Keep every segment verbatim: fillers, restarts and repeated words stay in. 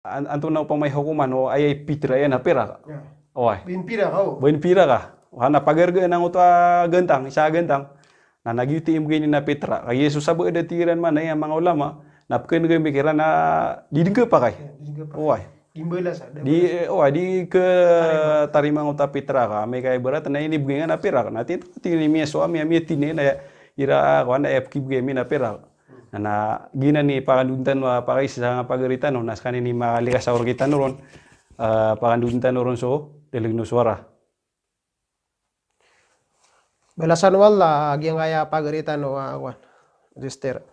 An-, antonaa opama i hokoman o aya i pitra iyan na pirak. Ya. Oway. Bain pirak, o. Bain pirak a. Oway, na pagargaan angkoto a gantang, isa a gantang. Na, na giyoto i mbgay niyan a pitra. Kagiya so sabaad a tig iran man a manga ulama, na pkhan'g ami kiran na di dn khapakay. Ya, di dn khapakay. Oway. Di mbalasan, di, eh, oway, di khatarima angkoto a pitra ka. Amay ka ibarat na inibgay ngka na pirak. Na tig iyan, tig iyan, miyasowa ami, miyathina iyan a ira, kowan, na aya pkibgay ami na pirak. Na, na giyanan i pakandoon tano a pakaisa sa pagari tano, na skaniyan i makalikas a orki tano ron, eh, pakandoon tano ron so dalg o sowara. Balasan o Allah giyangkaya pagari tano a, kowan, sister.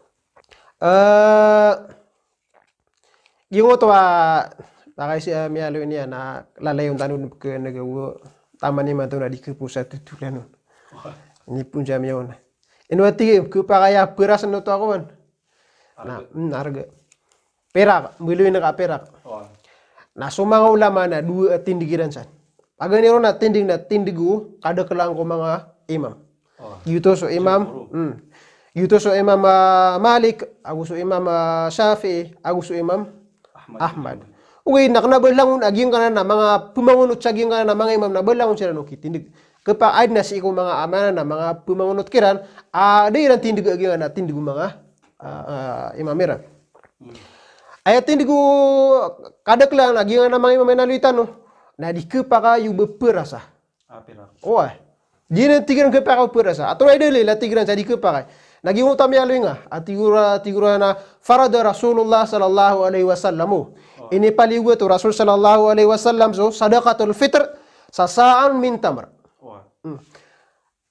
Eh, giyangkoto a, pakaisa, eh, miyaaloy niyan a lalayon tano dn pkhan'g o taman imanto na di khapos a totolan on. Inipoon sa miyaona. Ino a tig iyan, khapakay a pharas oto a kowan. Na, arga. Hmm, arga. Pirak, mbaloy ngka pirak. Oway. Na so manga ulama na dowa a tindg iran san. Paganay ron na tindg na tindg o kadaklan ko manga imam. Oway. Giyoto so imam, hmm. Giyoto so Imam, ah, Malik, ago so Imam, ah, Shafi'i, ago so Imam Ahmad. Ahmad. Ogaid na kna ba langon a giyangkanan a manga pmangonot sa giyangkanan a manga imam na ba langon siran o kitindg. Khapakay na sii ko manga amanan a manga pmangonot kiran, ah, da iran tindg a giyangkanan a tindg o manga ah, ah, imam iran. Hmm. Aya tindg o kadaklan a giyangkanan a manga imam a inaloy tano, na di khapakay o ba pharasa. Ah, pirak. Oway. Di niyan tig iran khapakay o pharasa. Antonaa i dalil a tig iran sa di khapakay? Na giyangkoto a miyaaloy nga a tig iran, tig iran a farada Rasulullah sallallahu alaihi wasallam. Oway. Inipaliyogat o Rasul sallallahu alaihi wasallam so sadaqatul fitr sa sa'an min tamr. Oway. Hmm.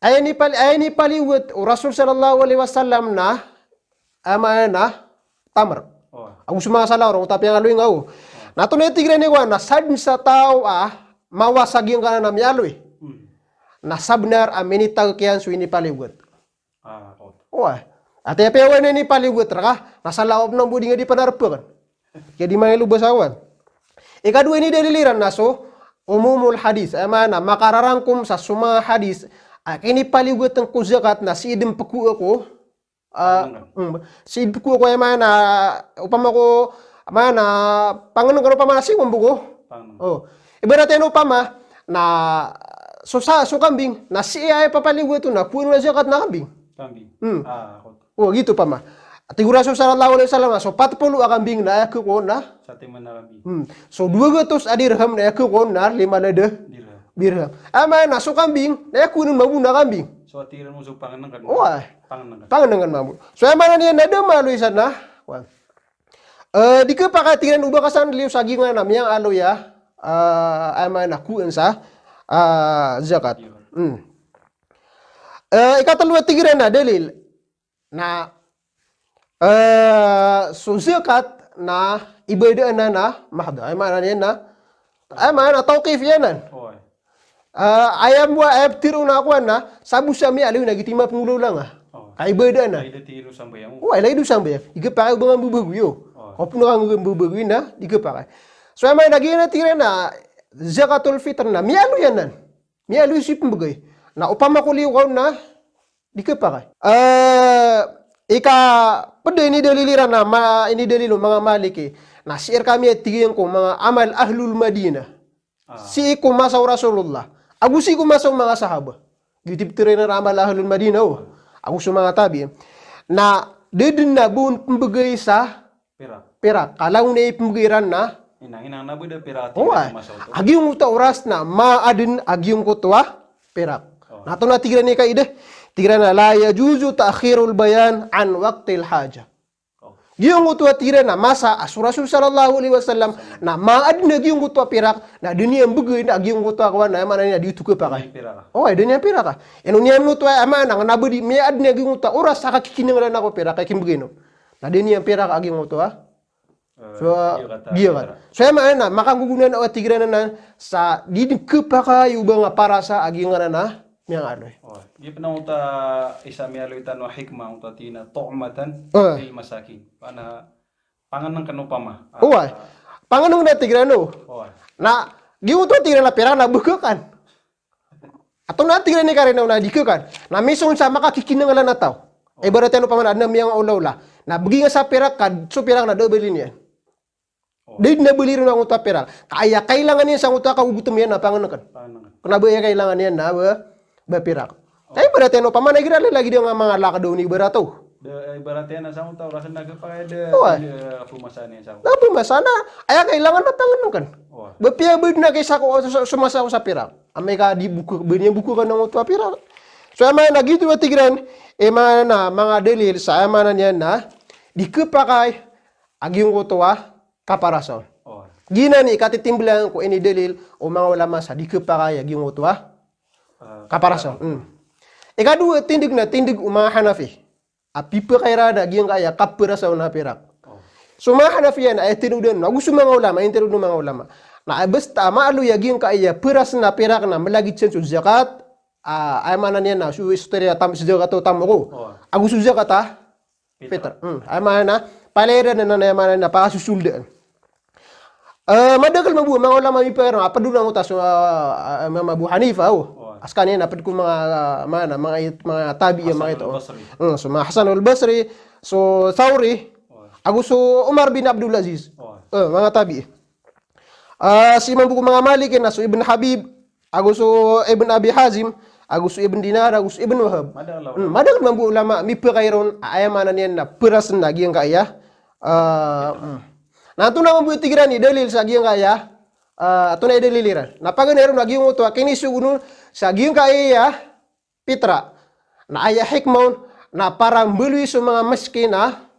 Aya inipali-, aya inipaliyogat o Rasul sallallahu alaihi wasallam na, aya maana na tamr. Oway. Ago so manga sala ron, tapi angaloy nga o. Oway. Na antonaa i tig iran i kowan na sadn sa taw a mawasa giyangkanan a miyaaloy. Hmm. Na sabnar a minitagk iyan so inipaliyogat. Ah, oway. Oway. Ati apiya oway na inipaliyogat rka, na sala o pn a bo di nga di panarpakan. Kaya di mangilobas a kowan. Ikadowa a inidalil iran na so umumul hadith, aya maana makararangkom sa so manga hadith a kinipaliyogatn ko zakat na sii dn pkhowa ko, ah, pangnngkn. Hmm, sii dn pkhowa ko, aya maana, opama ko, maana, pangnngkn, opama na sii ko mbo ko. Pangnngkn. O. Ibarat iyan opama na so sa, so kambing, na sii aya papaliyogat on na khowaan on a zakat na kambing. Kambing. Hmm. Ah, ako. O, giyoto opama. Tig o Rasul sallallahu alaihi wasallam, so pat polo a kambing na aya khowaan on na. Satiman a kambing. Hmm. So dowa gatos a dirham na aya khowaan on na lima na da. Dirham. Dirham. Aya maana so kambing, na aya khowaan on mambo na kambing. So tig iran mambo so pangnngkn. Oway. Pangnngkn. Pangnngkn mambo. So aya maana niyan na da maaloy san na. Wan. Eh, di khapakay tig iran o ba ka san liyo sa giyangkanan a miyangaaloy a, ah, aya maana khowaan sa, ah, zakat. Zakat. Hmm. Eh, ikatlo a tig iran a dalil. Na, eh, so zakat na ibadah anan a mahd. Aya maana niyan na, aya maana tawqif iyan anan. Oway. Ah, aya mbo, aya ptharoon a kowan na, sabo sa miyaaloy na giyoto i mapngolawla nga. Oway. Ka ibadah anan. Lagid a tig iyan o sambayang. Oway, lagid o sambayang. Di khapakay o ba nga mbabagoy. Oway. Opama ka nga mbabagoy na, di khapakay. So, aya maana giyanan a tig iran a zakatul fitr na miyaaloy anan. Miyaaloy so ipmbgay. Na opama ko liyo ka on na, di khapakay. Eh, ikaped a inidalil iran a ma-, inidalil o manga Maliki. Na sii rkami a tig iyan ko manga amal ahlul Madinah. Ah. Sii ko masa o Rasulullah. Ago sii ko masa o manga sahaba. Giyoto i ptharoon iran a amal ahlul Madinah, o. Ago so manga tabi'in. Na da dn a ba on pmbgay sa pirak. Pirak. Ka langon a ipmbgay iran na. Inang, inang na ba da pirak. Oway. Tig iran a masa oto. A giyangkoto a oras na maaden a giyangkoto a pirak. O. Na antonaa tig iran i kaidah? Tig iran a la yajuzu ta'khirul bayan an waqtil hajah. O. Giyangkoto a tig iran a masa a so Rasul sallallahu alaihi wasallam na maaden a giyangkoto a pirak na da niyan mbgay na giyangkoto a kowan na aya maana niyan na di oto khapakay. Pirak. Oway, da niyan pirak a. Ino niyan oto aya maana na ba di miyaden a giyangkoto a oras a kakikinanglan ko pirak a kimbgay on. Na da niyan pirak a giyangkoto a. Eh, so, giya kata, giya kata. So aya maana, makanggogonaan o a tig iran anan sa di dn khapakay o ba nga parasa a giyangkanan a miyangaaloy. O, giya pn angkoto a isa miyaaloy tano a hikmah, angkoto a tig iyan a tu'matan lil masakin. Pana, pangnngkn opama. Oway. Pangnngkn a tig iran o. Oway. Na, giyangkoto a tig iran a pirak na bkhakan. Antonaa tig iran i karina on na di khakan. Na miso on sa makakikinanglan a taw. O. Ibarat iyan opama na adn a miyangaolaola. Na bgi nga sa pirak ka, so pirak na da a bali niyan. Oh. Da dn a bali ron angkoto a pirak. Ka aya kailangan iyan sangkoto a kagogotom iyan na pangnngkn. Pangnngkn. Kna ba aya kailangan iyan na ba, ba pirak. Oh. Kay ibarat iyan opama na igira lagid a manga lakad on ibarat o. Da, ibarat iyan na sangkoto a oras na khapakay da, oh, da pmasa niyan sangkoto. Da pmasa na, aya kailangan na pangnngkn. Oh. Ba piya ba dn a kisa ko, so, so, so masa ko sa pirak. Amay ka di bok, ba niyan bokakan angkoto a pirak. So aya maana giyoto a tig iran, aya maana, manga dalil sa aya maana niyan na di khapakay a giyangkoto a kaparasaw. Oh. Giyanan i katitimblang ko inidalil o manga ulama sa di khapakay a giyangkoto a, ah, kaparasaw. Hmm. Ikadowa, tindg na tindg o manga Hanafi a pipakay iran a giyangkaya kaparasaw na pirak. Oh. So manga Hanafi iyan a aya tindg dn, ago so manga ulama, aya tindg o manga ulama, na basta maaloy a giyangkaya paras na pirak na malagid san so zakat, ah, aya maana niyan na so, so tira tam, so zakat o tamok o. Oh. Ago so zakat a fitr. Fitr. Hmm. Aya maana, palaya dn anan, aya maana na pakasosoldaan. Eh, madakl mambo a manga ulama a mipakay ron, a pd on angkoto a so, ah, ah, Imam Abu Hanifa, oh. Oh. A skaniyan a pd ko manga, ah, maana, manga it-, manga tabi'i, manga ito. Hasan al-Basri. Hmm, so manga Hasan al-Basri, so Thawri, oh, ago so Umar bin Abdul Aziz. Oh. Eh, manga tabi'i. Ah, sii mambo ko manga Maliki na so Ibn Habib, ago so Ibn Abi Hazim, ago so Ibn Dinar, ago so Ibn Wahab. Madakl. Hmm, madakl mambo a ulama a mipakay ron, a aya maana niyan na paras na giyangkaya. Ah, hmm. Na antonaa mambo i tig iran i dalil sa giyangkaya, ah, antonaa i dalil iran? Na paganay ron a giyangkoto a kinisogo on sa giyangkaya pitra. Na aya hikmah on na para mbaloy so manga miskin a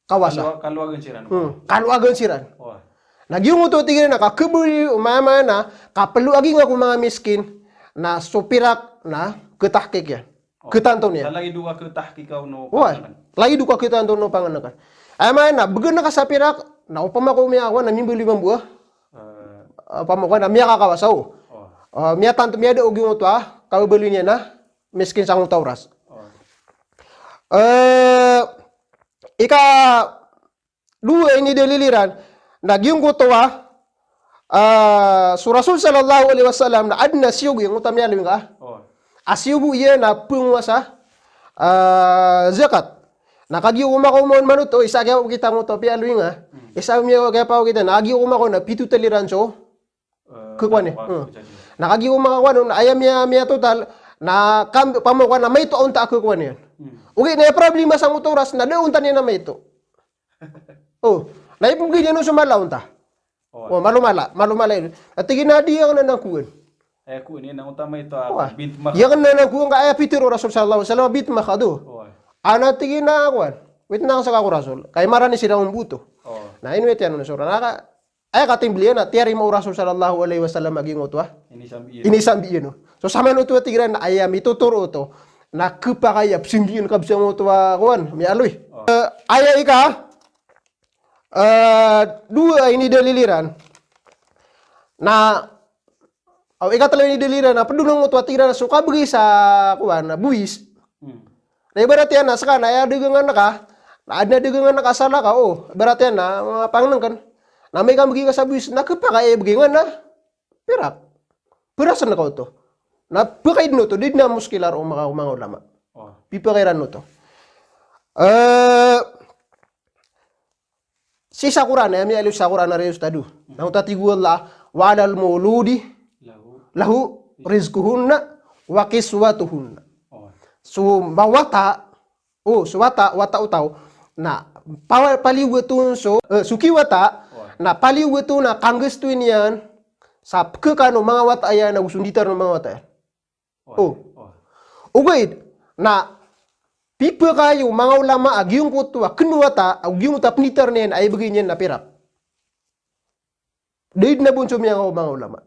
kawasa. Kalo-, kaloagan siran. Hmm, kaloagan siran. Wah. Na giyangkoto tig iran na kakhabaloy o mama na kaploagi ngka ko manga miskin na so pirak na khatahkik iyan. Oh. Khatanto niyan. Sa lagid o kakhatahkik o no, wah, pangnngkn. Lagid o kakhatanto o no pangnngkn. Aya maana, bgan ka sa pirak, na opama ko miya-, na mimbaloy mambo a. Eh. Opama ko na miyakakawasa o. Oh. Eh, miyatanto, miyada o giyangkoto a kababaloy niyan na miskin sangkoto a oras. Oh. Eh, ikadowa a inidalil iran, na giyangkoto a, ah, so Rasul sallallahu alaihi wasallam na adn a siyogo, giyangkoto a miyaaloy ngka. Oh. A siyogo iyan na pngowasa, ah, zakat. Na kagiya ko makaoma on manoto, isa a kiyapakita ngkoto a piyaaloy ngka. Hmm. Isa a miya-, kiyapakita na, kagiya ko makaoma na pito taliran so Eh, khakowa niyan. Khakowa, hmm. Jadi. Na kagiya ko makakowa on, aya miya, miya total, na kam-, opama ko na maito a onta a khakowa niyan. Hmm. Ogaid na aya problema sangkoto a oras, na da a onta niyan a maito. Oh, na ipmbgay niyan on so mala a onta. Oh. Oh, malo mala, malo mala iyan. Na tig iyan a di aken anan kowan. Aya kowan iyan a onta maito a, oh, bint makhad. Di aken anan kowan ka aya pitharo o Rasul sallallahu alaihi wasallam bint makhad. Oh. Ana tig iyan a kowan. Wit na aken ska ko Rasul. Kay marani siran omboto. Oh. Na inowit iyan on so Rasul. Na ka Aya katimbl iyan na tiyarima o Rasul sallallahu alaihi wasallam a giyangkoto a inisambi iyan. Inisambi iyan, o. So samanoto a tig iran na aya mitotoro oto na khapakay a psambi iyan ka bs angkoto a kowan, miyaaloy. Oh. Eh, aya ika, eh, dowa a inidalil iran na, o, ikatlo a inidalil iran na pd on angkoto a tig iran na so kabgay sa kowan, bowis. Hmm. Na ibarat iyan na ska na aya dagangan ka, na adn a dagangan ka sa laka, o, ibarat iyan na, ah, pangnngkn. Na amay ka mbgay ka sa bowis, na khapakay a aya bgay nga na pirak. Pirasan ka oto. Na pakaid oto, di dn a moskila roo o manga, manga ulama. Oh. Pipakairan oto. Eh, Sii sa Qur'an, aya miyaaloy sa Qur'an a aya Ustadh. Na oto a tig o Allah, "Wa alal mawludi lahu rizquhunna wa kiswatuhunna." Oh. So mawata, o, so wata, wata o taw, na pa-, paliyogat on so, eh, so kiwata, oh, na paliyogat on a kanggastoin iyan sa pkhakan o manga wata iyan ago so nditar o manga wata iyan. O. Ogaid na pipakay o manga ulama a giyangkoto a kn o wata, a giyangkoto a pnditar niyan a ibgay niyan na pirak. Da dn a bonso miyanga o manga ulama.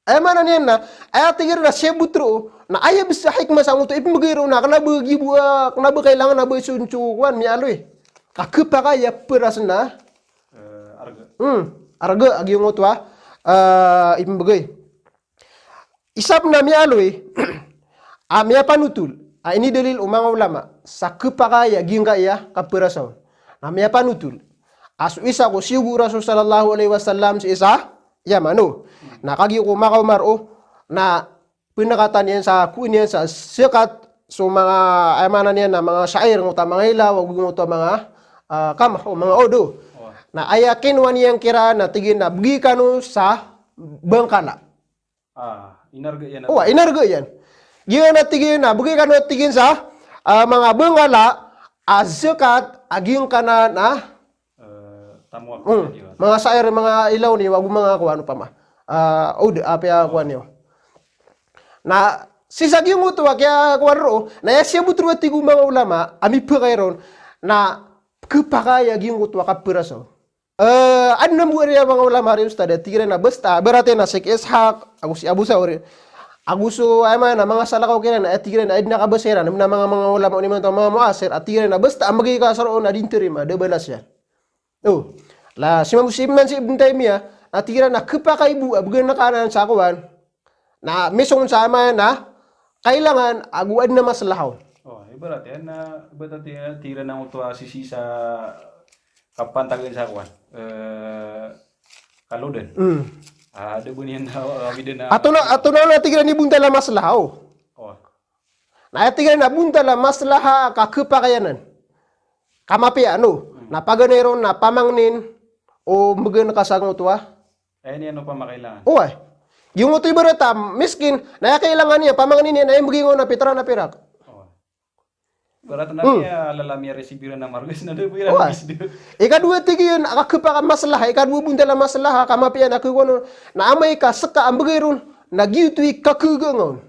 Aya maana niyan na, aya tig iran na siyabot roo, na aya bs a hikmah sangkoto a ipmbgay roo na kna ba giya bo a, kna ba kailangan a ba so, so kowan miyaaloy. Ka khapakay a pras na, eh, arga. Hmm, arga a giyangkoto a, eh, ipmbgay. Isa pn a miyaaloy a miyapanotol a inidalil o manga ulama sa khapakay a giyangkaya kaprasaw. Na miyapanotol a so isa ko siyogo o Rasul sallallahu alaihi wasallam sii sa Yaman, o. Na kagiya ko makaoma roo, na pnakatan iyan sa, kowa niyan sa zakat so manga, aya maana niyan na manga sha'ir, angkoto a manga ilaw, ago angkoto a manga, ah, qamh, o manga odo. Oh. Na aya kinowa niyan kiran na tig iyan a bgi kano sa bangkala. Ah, inarga iyan. Owa, inarga iyan. Giyanan a tig iyan a bgi kano, tig iyan, sa, ah, manga bangkala a zakat a giyangkanan a, eh, tamowa, hmm, manga sair, manga ilaw niyo, ago manga kowan opama. Ah, ud, apiya kowan iyo. Na sii sa giyangkoto a kiyakowan roo, na aya siyabot roo a tig o manga ulama a mipakay ron, na khapakay a giyangkoto a kappharasaw. Eh, adn a mbohar iyan a manga ulama, ari ustad, a tig iran a basta, ibarat iyan a si Ishaq, ago si Abu Thawr, ago so, aya maana, manga salakaw kiran, a tig iran a adn a kabasa iran, na manga, manga ulama on imanto, manga muasir, a tig iran a basta a mbgay ka sa roo na di ntarima, da balas iyan. O, la, si Imam, si Imam, si Ibn Taymiyyah, a tig iran a khapakay bo a bgan ka anan sa kowan, na misong sa, aya maana, kailangan ago adn a maslaha on. O, ibarat iyan na, ibarat iyan, tig iran a oto a sisii sa kapantagan sa kowan. Eh, kalodan. Hmm. Ah, da bo niyan na, ah, awidan na. Antonaa, antonaa, tig iran, i bontal a maslaha, o. O. Na aya tig iran a bontal a maslaha ka khapakay anan, ka mapiya, no? Hmm. Na paganay ron na pamangnin o mbgan ka sa ngoto a. Aya niyan opama kailangan. Oway. Giyangkoto ibarat a miskin, na aya kailangan iyan, pamangnin iyan, aya mbgay ngka on a pitra na pirak. Oway. Ibarat na, hmm, iya lala miya-receive iran a margas na da bo iran. Oway. Ikadowa, tig iyan a kakhapakay a maslaha, ikadowa bontal a maslaha, ka mapiya na khakowa on, na amay ka ska a mbgay ron, na giyoto i kakhagaga on.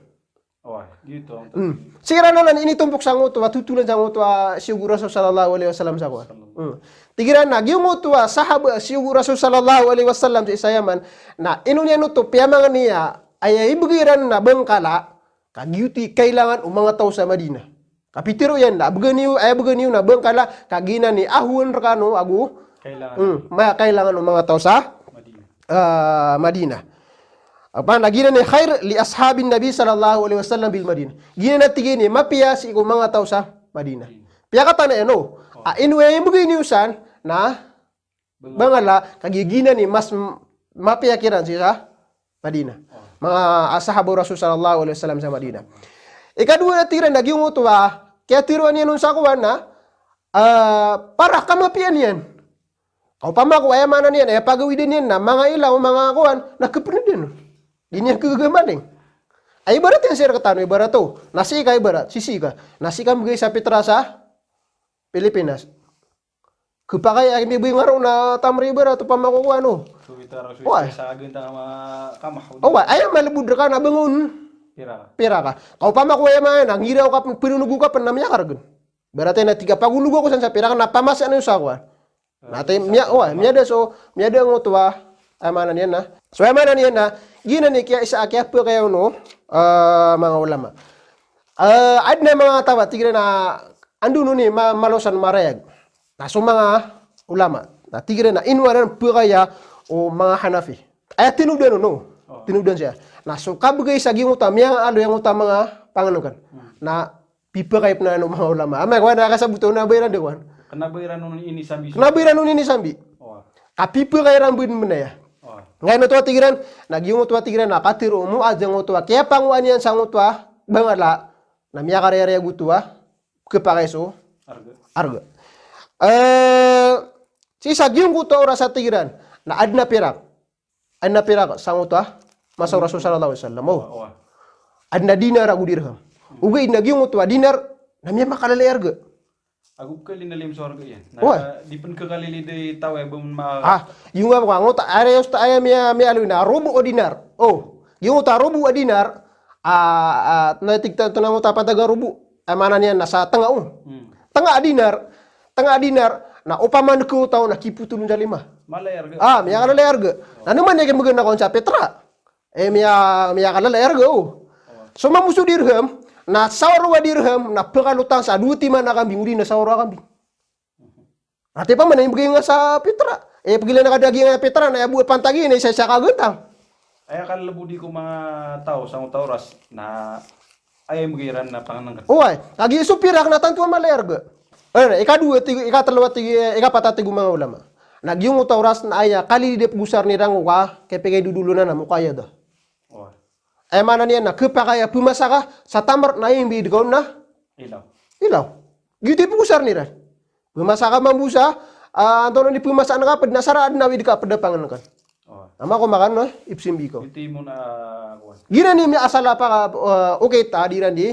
Oway, giyoto. Hmm. Sii ran anan initompok sa ngoto a totolan sa ngoto a siyogo o Rasul sallallahu alaihi wasallam sa kowan. Hmm. Tig iran a giyangkoto a sahaba a siyogo o Rasul sallallahu alaihi wasallam sii sa Yaman, na ino niyan oto piyamangni a aya ibgay iran na bangkala, ka giyoto i kailangan o manga taw sa Madina. Ka pitharo iyan na bgan iyo, aya bgan iyo na bangkala, ka giyanan i ahowan rkano ago, kailangan. Hmm, ma-, kailangan o manga taw sa Madina. Ah, Madina. Apa, na giyanan i khair li ashabin Nabi sallallahu alaihi wasallam bil Madinah. Giyanan, tig iyan, i mapiya sii ko manga taw sa Madina. Madina. Piyakatana iyan, o. O. A, ino aya imbgay niyo san na bangala, ka giyanan i mas m-, mapiya kiran sii sa Madina. O. Manga, ah, sahaba o Rasul sallallahu alaihi wasallam sa Madina. Ikadowa, tig iran a giyangkoto a kiyatharoa niyan on sa kowan na, ah, para kamapiya niyan. Ka opama ko aya maana niyan, aya pagawidan iyan na manga ilaw, manga kowan, na kapndan on. Di niyan khagaga maling. Ay, ibarat iyan sii rktano, ibarat o. Na sii ka, ibarat, sisii ka. Na sii ka mbgay sa pitra sa Pilipinas. Khapakay a mbgay ngka ron na tamr, ibarat, opama ko kowan o. So, pitra, so, oway, sa agn ta ma-, kamah. Oway, aya malbod rka na bngon. Pira ka. Pira ka. Ka opama ko aya maana, ngira o kapn, pnonogn o kapn na miyakargn. Ibarat iyan a tig ka pagolog ako san sa pirak na pamasa niyo sa kowan. Na ati miya-, oway, miyada so, miyada ngoto a, aya maana niyan na. So, aya maana niyan na, giyanan i kiya-, isa a kiyapakay on o, ah, manga ulama. Ah, adn a manga taw a tig iran a, anda on i ma-, malo san marayag. Na so manga ulama. Na tig iran a ino anan pakaya o manga Hanafi. Aya tinodan on, no? O. Tinodan saya. Na so kabgay sa giyangkoto a miyangaaloy angkoto a manga pangnngkn. Hmm. Na pipakay pn anan o manga ulama. Amay ka kowan a kasabot on na ba iran di kowan. Kna ba iran on inisambi. Kna ba iran on inisambi. Oway. Ka pipakay iran bn mnaya. Oway. Ngkaino oto a tig iran, na giyangkoto a tig iran a katharo o Muadh angkoto a kiyapangowaan iyan sa ngoto a bangala, na miyakarayarayag oto a khapakay so arga. Arga. Eh, sii sa giyangkoto a oras a tig iran, na adn a pirak. Adn a pirak sa ngoto a masa o Rasul sallallahu alaihi wasallam. O. Oway. Adn a dinar ago dirham. Ogaid na giyangkoto a dinar na miyamakalala i arga. Ago kali na lima so arga iyan. Na, oway, di pn khakalilid i taw a ba ma-, ah, giyangkoto a ngoto a, aya, aya miya-, miyaaloy na rubu o dinar. O, giyangkoto a rubu a dinar, ah, ah, na tig ta, antonaa ngoto a pantag a rubu. Aya maana niyan na sa tnga on. Hmm. Tnga a dinar, tnga a dinar, na opama na khaoto on na khipotol on sa lima. Mala i arga. Ah, miyakalala i arga. Na ino man iyan kmbgan ako on sa pitra. Eh, miya-, miyakalala i arga, o. Oway. So mambo so dirham, na sawro a dirham, na pkalotang sa dowa timan a kambing, odi na sawro a kambing. Ati pman na imbgay ngka sa pitra. Eh, pagilay na kadaging a pitra, na aya bo a pantag iyan, na isa-isa ka gantang. Aya kalbodi ko manga taw sa ngoto a oras, na aya imbgay iran na pangnngkn. Oway, kagiya so pirak na tanto a mala i arga. Eh, ikadowa, tig-, ikatlo, tig-, ikapat a tig o manga ulama. Na giyangkoto a oras na aya kalilid a pagosarn iran ko ka, kepegay dodolon anan a muqayyada. Oway. Aya maana niyan na khapakay a pmasa ka sa tamr na imbgay dn ka on na ilaw. Ilaw. Giyoto i pagosarn iran. Pmasa ka mambo sa, ah, antonaa i pmasaan ka pd na sa raad na awid ka pd a pangngkan. Oh. Na mako makan, no? Ipsimbi ko. Iti mo na, kuwan. Giyanan i miyaasal a paka, ah, okit, ah, di iran di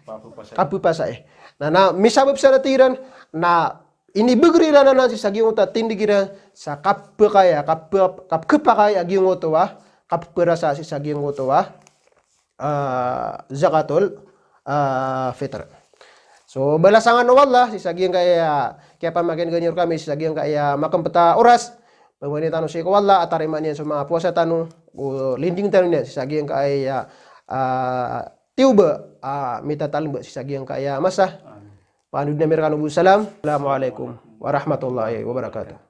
Kapphasa. Kapphasa, eh. Na, na, misabap sa dati iran, na inibgr iran anan sii sa giyangkoto a tindg iran sa kapakay, kap-, kapakay a giyangkoto a, kapprasa sii sa giyangkoto a, ah, zakatul, ah, fitr. So, balasan kano o Allah sii sa giyangkaya, kiyapamakin'gan iyo rkami sii sa giyangkaya makmpt a oras. Pangnin tano sii ko Allah a tarimaan iyan so manga powasa tano, o linding tano niyan sii sa giyangkaya, ah, tiyoba, ah, mitatalmba sii sa giyangkaya masa. Amin. Pangnin ami rkano bo salam. Assalamu alaikum warahmatullahi wabarakatuh.